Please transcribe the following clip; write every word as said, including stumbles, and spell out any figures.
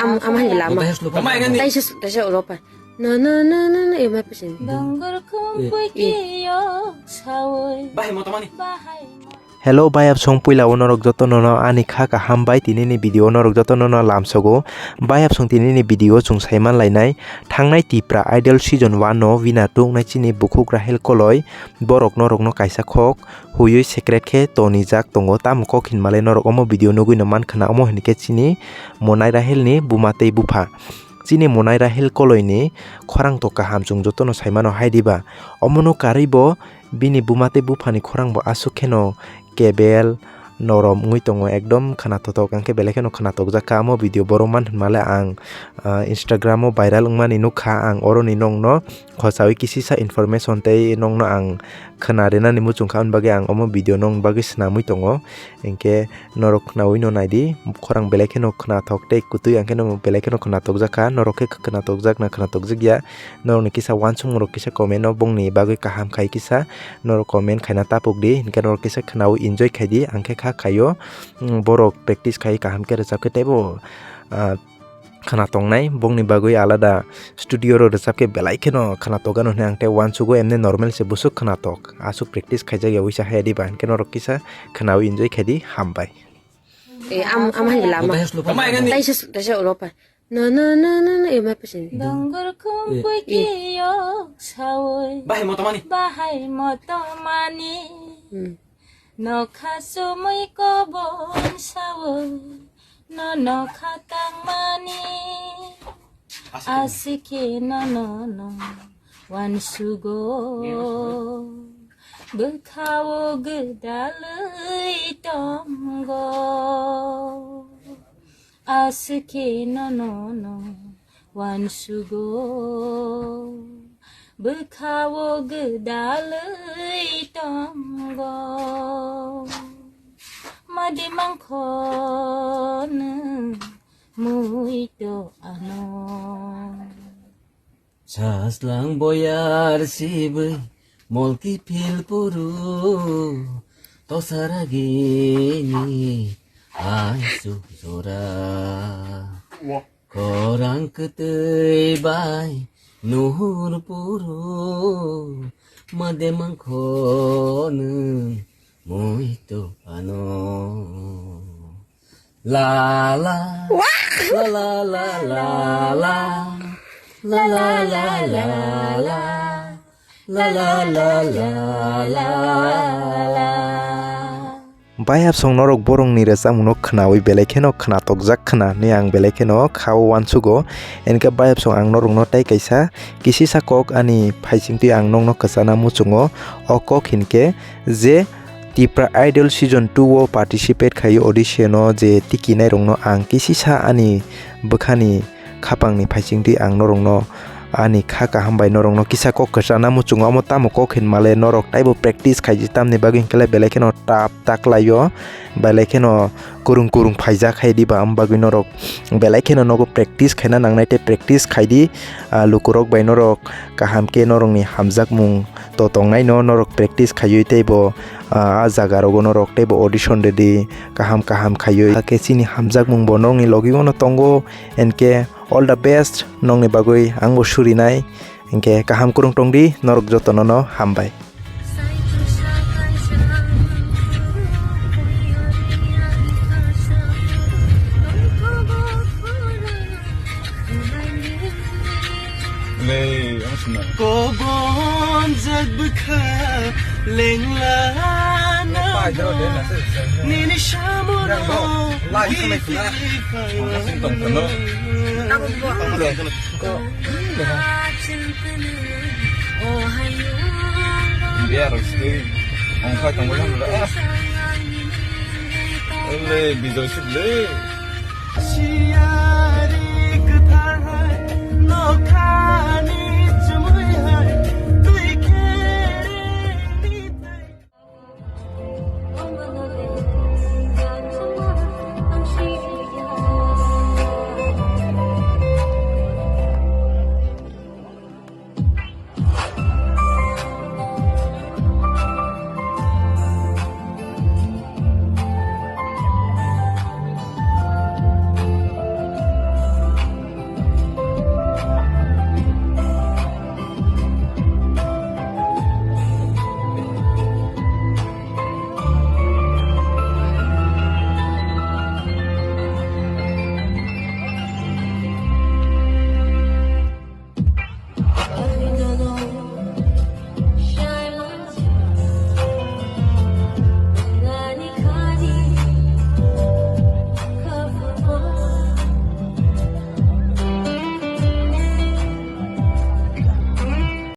Am, am hai lama. Taisus, taisa uropa. No, no, no, no, no, ema pasin. Dongor kumpui kiyok sawi. Bahai mo tamani. Bahai mo. Hello, bayap song puila o norok joto nono ani kha kaham bai tini ni video norok joto nono lamsogo. Bayap song tini ni video chung saiman lainai. Thangnai Tipra Idol season one no wina tuk nai chini bukhuk Rahel Koloi. Borok norok no kaisa khok huyui secret khe toni jak tongo. Tamo kok hinmale norok omo video nugui no man khna omo hinkhe chini monai Rahel ni buma tei bupha. Chini monai Rahel Koloi ni khorang to kaham chung joto no saimano hai diba. Omo no karwi bo bini buma tei bupha ni khorang bo aswk kheno kebel norom wngwi tongo, ekdom khwnathok, hwnkhe belai kheno khwnathok jak kha. Amo video borok man hinmale ang, ah, Instagram o viral wngmani nukha, ang oroni nokno khochawi kisisa information tei nokno ang khwna rinani muchung kha, aboni bagwi ang omo video nokni bagwi swnamwi tongo. Hinkhe norok khwnawi no naidi, khorang belai kheno khwnathok tei kwtwi, ang kheno belai kheno khwnathok jak kha, norok khe khwnathok jak na khwnathok jak ya, norokni kisa uansukmung rok kisa comment o bongni bagwi kaham khai kisa norok comment khaina tapuk di, hinkhe norok kisa khwnawi enjoy khai di, ang khe kha khaio, mm, borok practice khai kaham khe rwchap khe teibo, ah, khwnatongnai, bongni bagwi alada studio ro rwchap khe belai kheno khwnatok gano hwnwi ang tei uansugo, emni normal se bwswk khwnatok, aswk practice khaijak ya uisa hai diba, hinkhe norok kisa khwnawi enjoy khai di, hambai. Eh, am, am hai lama. Taisus, taisa uropa. No, no, no, no, no, ema pasin. Dongor kumpui kiyok sawi. Bahai mo tamani. Bahai mo tamani. Hmm. Nokha sumui kobon sawi. No nokha tangmani. Aswk khe no, no, no. Uansugo. Bwkhao gwdalwi tongo. Aswk khe no, no, no, uansugo, bwkhao gwdalwi tongo. Madi mangkho nwng muito ano. Sajlang boyar sibwi molki phil puru, tosaragini aisuk jora. Khorang kwtwi bai nuhur puru, made mangkho nwng muito ano. La la. Wah! La la la la la. La la la la la. La la la la la la. Bayap song norok borokni rwchapmungno khwnawi belai kheno khwnatok jak khna hwnwi ang belai kheno kha-o uansugo. Hinkhe bayap song ang norokno tei kaisa kisisa kok ani phaisingtwi ang nokno kwchana muchungo. O kok hinkhe je Tipra Idol Season two o participate khai audition o je tikinairokno ang kisisa ani bwkhani khapangni phaisingtwi ang norokno ani kha kaham bai norokno kisa kok kwchana muchungo, omo tamo kok hinmale norok taibo practice khaidi, tamni bagwi hinkhe belai kheno tough taklaio, belai kheno kwrwng kwrwng phaijak hai diba, am bagwi norok belai kheno nogo practice khaina nangnai tei practice khaidi, ah, lukurok bai norok kaham khe norokni hamjakmung to tongnaino norok practice khaiwi teibo, ah, ah jaga rogo norok teibo audition rwdi kaham kaham khaiwi. Hakhe chini hamjakmung bo norokni logi ono tongo, hinkhe all the best nokni bagwi, angbo surinai, hinkhe kaham kwrwng tongdi norok jotono no hambai. Kogon jak bwkha lengla na nini samuno. Biar sih. Ongkhai tongbai hamla. Ele bijoi sibli.